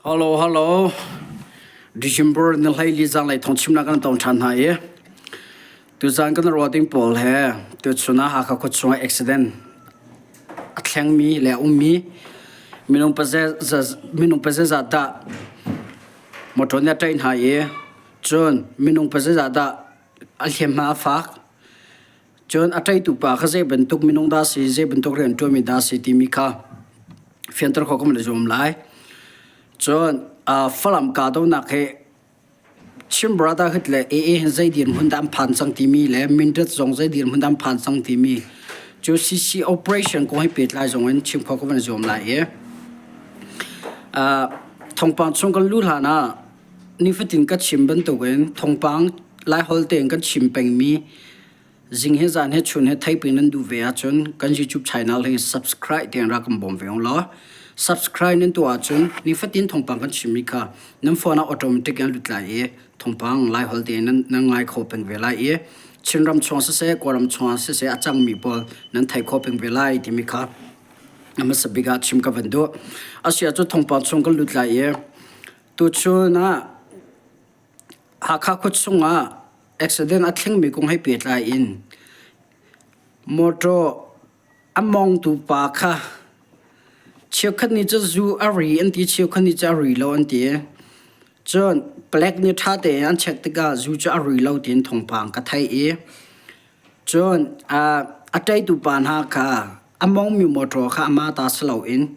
Hello, hello. December ni hleili zanlei thawngchimnak kan tong ṭhan hna i tuzan kan ruah ding pawl he tuchun ah Hakha khuachung ah accident a thlengmi le a ummi minung minung pazezat dah motor nih a ṭaih hna i cun minung pazezat dah a hliamhma a fak. Cun a ṭeitu pa kha zei bantuk minung dah si, zei bantuk rianṭuanmi dah si timi kha fianter khawh kan i zuam lai. Cun Falam kahdohnak hi Chin Brotherhood le AA hin zei dirhmun dah an phan cang timi le Mindat zong zei dirhmun dah an phan cang timi cu CC operation kong he pehtlai zong in chim khawh kan i zuam lai i thawngpang chung kan luh hlan ah nifatin ka chim bantukin thawngpang Laiholh tein kan chim pengmi Zing he zan he chun he theiping nan duh ve ahcun kan YouTube channel hi subscribe tiang rak kan bawm ve ung law. Subscribe nan tuah ahcun nifatin thawngpang kan chimmi kha nan phone ah automatic in lut lai i thawngpang Laiholh tein nan, nan ngai kho peng ve lai i Chinram chung siseh, Kawlram chung siseh a cangmi pawl nan thei kho peng ve lai timi kha a hmasa bik ah chim ka van duh. Asia cu thawngpang chung kan lut lai i tuchun ah Hakha khuachung ah accident a thlengmi kong he pehtlai in mawṭaw a mawngtu pa kha cheukhat nih cun zu a ri an ti, cheukhat nih cun a ri lo an ti. Cun palek nih ṭha tein an check tikah zu cu a ri lo tiin thawngpang ka theih i cun a ṭeitu pa hna kha A mawngmi mawṭaw kha amah ta si loin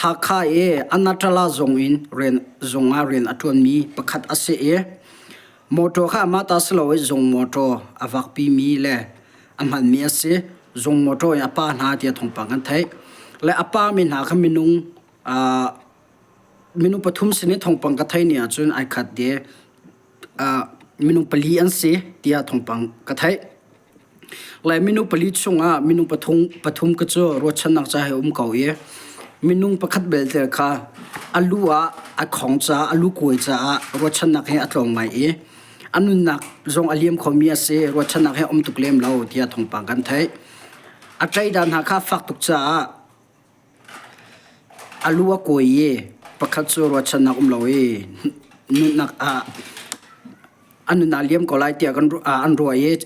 Hakha i Anatala zung in rian zung ah rian a ṭuanmi pakhat a si i mawṭaw kha amah ta si loin zung mawṭaw a vakpimi le a hmanmi a si. Zung mawṭaw in a pa hna tiah thawngpang kan theih. Le a pami hna kha minung minung pathum sin i thawngpang ka theih ni ahcun ai khat i minung pali an si tiah thawngpang ka theih. Lai minung pali chungah minung pathum, pathum ka cu ruahchannak ca he um ko i minung pakhat belte kha a lu ah a khong caah a lu kuai caah ruahchannak he a tlawng ngai i a nunnak zong a liam khomi a si ruahchannak he um tuk lem lo tiah thawngpang kan theih. A ṭeidan hna kha fak tuk caah A lu a kuai i pakhat cu ruahchannak um lo i nunnak ah a nun aa liam ko lai tiah kan an ruah i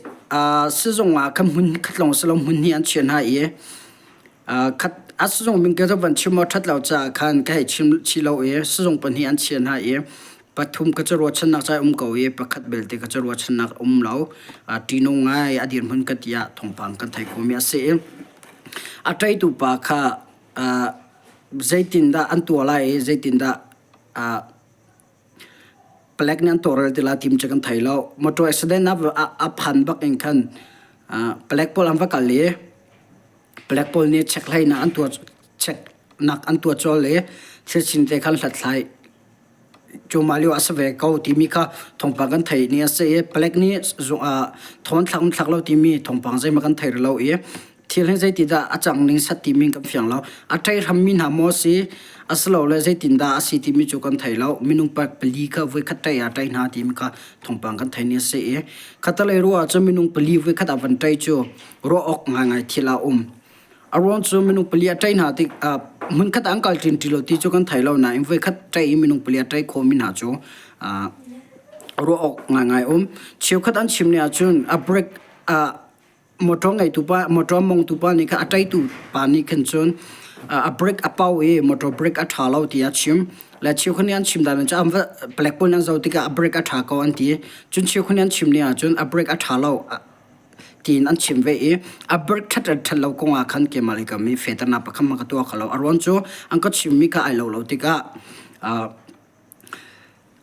sizung ah khan hmun khat lawng si lo hmun hnih an chiah hna i khat a sizung min ka van chim awk ṭhat lo caah khan ka hei chim chih lo i sizung pahnih an chiah hna i pathum ka cu ruahchannak ca um ko i pakhat belte ka cu ruahchannak um lo ṭihnung ngai a dirhmun ka ti ah thawngpang kan theih khawhmi a si i A ṭeitu pa kha zeitindah an tuah lai i zeitindah palek nih an tawlrel ti lai ti cu kan thei lo. Motor accident a phan bak in khan palek pawl an va kal i palek pawl nih check-hlainak an tuah check-nak an tuah colh i thil sin te khan hlathlai Cu mah lio ah a si ve ko timi kha thawngpang kan theih ni a si i palek nih thawn thlak thlak lo timi thawngpang zeihmanh kan thei rih lo i thil hi zeitidah a cang ning sat timi kan fiang lo. A ṭei hrammi hna maw a si asilole zeitindah a si timi cu kan thei lo. Minung pali kha voikhat ṭei ah ṭei hna timi kha thawngpang kan theih ni a si i khatalei ruah ahcun minung pali voikhat ah van ṭei cu ruah awk ngaingai thil a um. A ruang cu minung pali a ṭei hna tik hmunkhat ah an kal ṭin ṭi lo ti cu kan thei lo nain voikhat ṭei i minung pali a ṭei khomi hna cu ruah awk ngaingai um. Cheukhat an chim ni ahcun a break motor ngeitu pa motor mongtu pa nih khan a ṭeitu pa nih khan cun a brake a pau i motor brake a ṭha lo tiah a chim. Le cheukhat nih an chim dan cu an va palek pawl nih an zoh tikah a brake a ṭha ko an ti. Cun cheukhat nih an chim ni ahcun a brake a ṭha lo tiin an chim ve i a birth ṭhat le ṭhat lo kong ah khan keimah lei kam i fehternak pakhat hmanh ka tuah kho lo. A ruang cu an ka chimmi kha ai lo lo tikah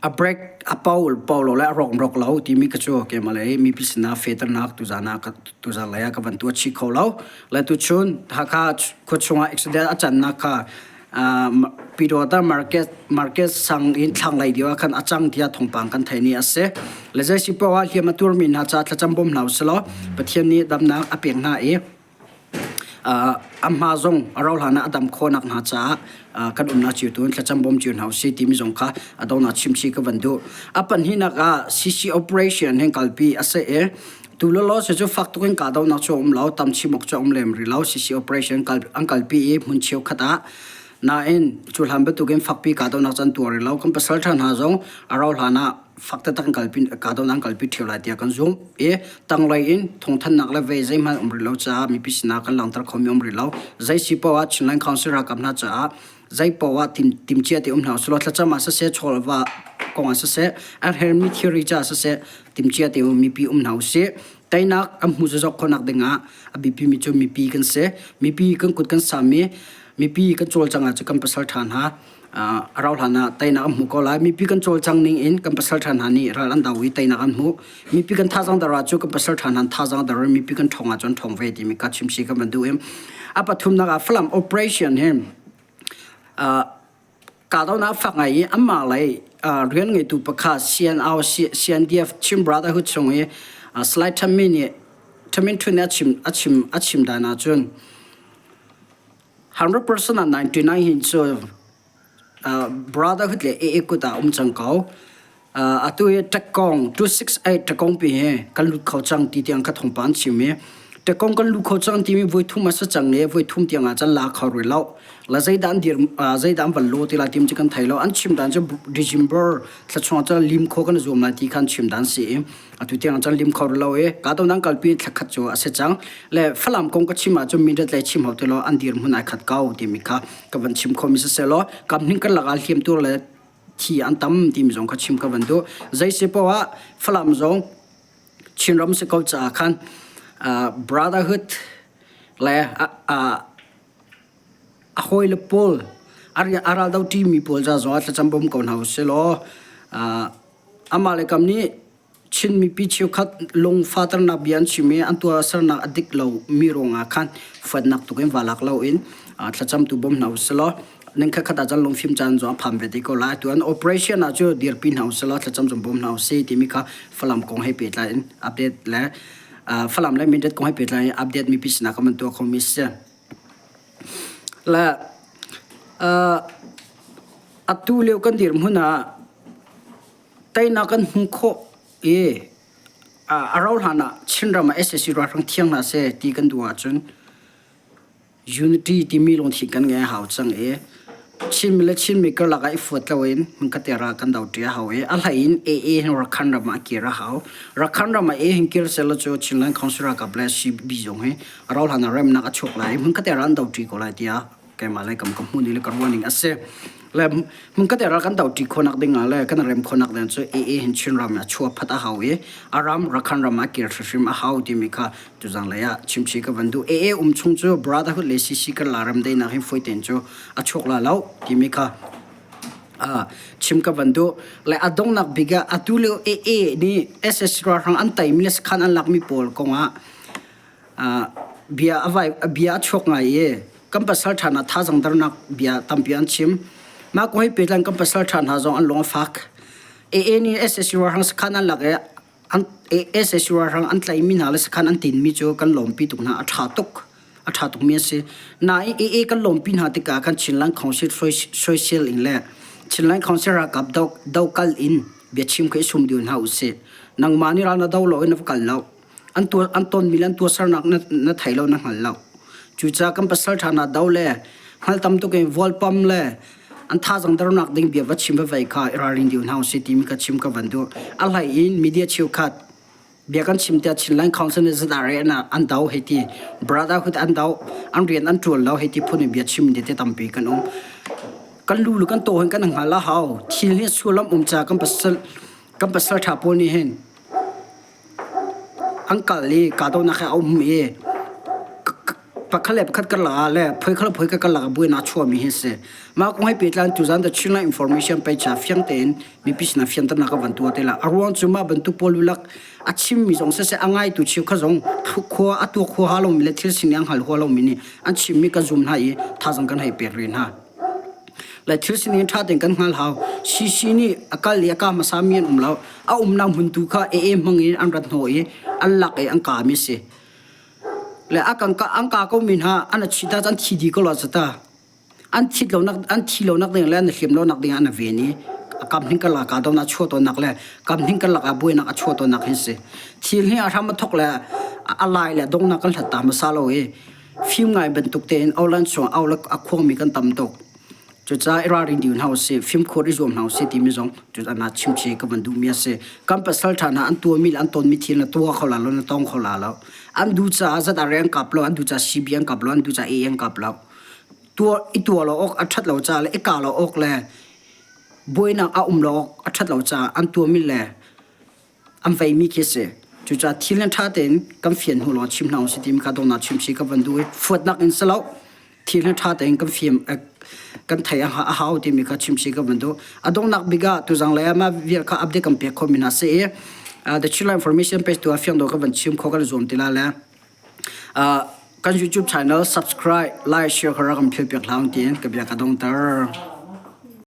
a break a pau pau lo le a rawk rawk lo timi ka cu keimah lei mipi sinah fehternak tuzan ah tuzan lei ah ka van tuah chih kho lo. Le tuchun Hakha khua chungah accident a cannak kha Pyidawta market market sang in thlanglei deuh ah khan a cang tiah thawngpang kan theih ni a si. Le zei si paoh ah hliam a tuarmi hna ca thlacam bawm hna usih law Pathian nih damnak a pek hna i a hma zong a rauh hlan ah a dam khawhnak hna caah kan umnak cio tu in thlacam bawm cio hna usih timi zong kha a donghnak chimchih ka van duh. A pahnihnak ah CC operation hin kalpi a si i Tu lawlaw cu fak tuk in kahdohnak cu a um lo, tam chim awk cu a um lem rih lo. CC operation an kalpi i hmun cheukhat ah. Nain cu hlan bantukin fakpi kahdohnak cu an tuar rih lo. Kan pasalṭha hna zong a rauh hlan ah fak taktak in kalpi kahdohnak an kalpi ṭheo lai tiah kan zumh i tanglei in thawngthanhnak le vei zeihmanh um rih lo caah mipi sinah kan langhter khomi um rih lo. Zei si paoh ah Chinland Council ralkap hna caah zei paoh ah tim timcia te um hna usih law thlacam ah siseh chawlva kong ah siseh a hermi thilri caah siseh timcia te um mipi um hna usih. Teinak an hmu zozok khawhnak ding ah a biapimi cu mipi kan si. Mipi kan kut kan sam i mipi kan cawlcang ahcun kan pasal ṭha hna a rauh hlan ah teinak an hmu ko lai. Mipi kan cawlcang ning in kan pasal ṭha hna nih ral an do i teinak an hmu. Mipi kan thazaang dar ahcun kan pasal ṭha hna thazaang dar in mipi kan ṭhawng ahcun ṭhawng ve timi ka chimsi ka van duh i a pathumnak ah Falam operation hi kahdohnak fak ngai i anmah lei rian ngeitu pakhat CNO CNDF Chin Brotherhood chung i Salai Thamin nih Thamin Htun nih a chim a chim a chim dan ahcun 100% ah 99 hin cu Brotherhood le AA kut ah um cang ko. Atu hi Ṭakkawng 268 ṭakkawng pi hi kan lut kho cang ti tiang ka thawngpang an chim i ṭakkawng kan lut kho cang timi voi thum a si cang i voi thum tiang ah cun la kho rih lo. La zeidah an dir zeidah an van lo ti lai tim cu kan thei lo. An chim dan cu December thla chung ah cun lim kho kan i zuam lai ti kha an chim dan si i atu tiang ah cun lim kho rih lo i kahdohnak kalpi thla khat cu a si cang. Le Falam kong ka chim ahcun mindat lei chim hau ti law an dirhmun ai khat ko timi kha ka van chim khomi siseh law kamhning kan lakah hliamtur le thi an tam timi zong kha chim ka van duh. Zei si poah ah Falam zong Chinram si ko caah khan brotherhood le a hawile pawl a ral do ṭimi pawl ca zong ah thlacam bawm ko hna usih law amah le kam nih Chin mipi cheukhat lungfaternak bia an chim i an tuahsernak a dik lomi ruangah khan fuatnak tuk in va lak loin thlacamtu bawm hna usih law ning khatkhat ah cun lungfim caan zong a phan ve te ko lai. Tu an operation ah cu dirpi hna usih law thlacam zong bawm hna usih timi kha Falam kong he pehtlai in update le Falam le Mindat kong he pehtlai in update mipi sinah kan van tuah khomi si. Le atu lio kan dirhmun ah Teinak kan hmuh khawh i a rauhhlan ah Chinram ah sac ralhrang thiang hna seh ti kan duh ahcun unity timi lungthin kan ngei a hau cang i Chinmi le Chinmi karlak ah i fuat loin hmunkhat ral kan doṭi a hau i a hlei in AA hin Rakhine ram ah a kir a hau. Rakhine ram ah AA hin kir sehlaw cu Chinland Council ralkap le CB zong hi a rauhhlan ah remnak a chuak lai i hmunkhat ral an doṭi ko lai tiah keimah le kam ka hmuh ning le ka ruah ning a si. Le hmunkhat ral kan doṭi khawhnak ding ah le kan rem khawhnak ding cu AA hin Chinram ah chuah phat a hau i a ram Rakhine ram ah kir hrimhrim a hau timi kha tuzang lei ah chimchih ka van duh. AA um chung cu Brotherhood le CC kan la ram deinak hin fawi tein cu a chuak la lo timi kha chim ka van duh. Le a donghnak bik ah atu lio AA nih SS ralhrang an teimi le sakhan an lakmi pawl kongah bia a vai bia a chuak ngai i kan pasal ṭha hna thazaang dernak bia tampi an chim. Mah kong he pehtlai kan pasal ṭha hna zong an lung a fak. AA nih SSU ralhrang sakhan an lak i an SSU ralhrang an tlaihmi hna le sakhan an tinmi cu kan lawmpi tuk hna. A ṭha tuk. A ṭha tukmi a si. Nain AA kan lawmpi hna tikah kan Chinland Council soisel in le Chinland Council ralkap do, do kal in biachim kha i sum dih hna usih. Nangmah nih ral na do lo in na va kal lo. An tuah an tonmi le an tuahsernak na, na thei lo na hngal lo. Cucaah kan pasal ṭha hna do le hngal tam tuk in vualpam le an thazaang dernak ding bia va chim va vei kha i ralring dih hna usih timi ka chim ka van duh. A hlei in media cheukhat bia kan chim tiah Chinland Council nih ZRA an do hei ti brotherhood an do an rian an ṭuan lo hei ti phun in bia chim te tampi kan um. Kan lu le kan taw hin kan hngal a hau. Thil hi sullam um ca kan pasal kan pasal ṭha pawl nih hin An kal i kahdohnak he a um i pakhat le pakhat karlak ah le phui kha le phui kha karlak ah buainak a chuahmi hi a si. Mah kong he pehtlai in tuzaan The Chinland Information page ah fiang tein mipi sinah fianternak ka van tuah te lai. A ruang cu mah bantuk pawl lulak a chimmi zong siseh a ngaitu cheukhat zong khua a tuak huaha lomi le thil sining an hngal hua lomi nih an chimmi ka zum hna i thazaang kan hei pek rih hna. Le thil sining ṭha tein kan hngal hau. CC nih a kal i a ka hmasa mi an um lo. A umnak hmun tu kha AA hmang in an rat hnawh i an lak i an kaami a si. Le a kan ka an ka ko mi hna an a chita an thi dih ko lo ta. An thit lonak an thi lonak ding le an hliam lonak ding an ven i kam hning karlak ah kahdohnak a chuah tawnnak le kam hning karlak ah buainak a chuah tawnnak hi si. Thil hi a hram a thok le a lai le donghnak kan hlat ta hmasa lo i fim ngai bantuk tein Aulan chung au le a khuangmi kan tam tuk. Cucaah i ralring dih hna usih, fimkhur i zuam hna usih timi zong cu ana chimchi ka van duhmi a si. Kan pasal ṭha hna an tuahmi le an tonmi thil na tuah kho la lo, na tong kho la lo. An duh caah zat are an kap lo, an duh caah CB an kap lo, an duh caah A an kap lo. Tuah i tuah lo awk a ṭhat lo caah le i kah lo awk le buainak a um lo awk a ṭhat lo caah an tuahmi le an veimi khi a si. Cucaah thil le ṭha tein kan fian hnu lawng chim hna usih timi kha dawtnak chimsi ka van duh i fuatnak in si lo thil le ṭha tein kan fiam kan thei a hau timi kha chimsi ka van duh. A donghnak bik ah tuzang lei ah mah vial kha update kan pek khomi hna si i the Chila information page tu ah fiang dawh ka van chim kho kan zuam ti la le kan YouTube channel subscribe, like, share kha rak kan phil piak hlah tiin ka bia ka dongter.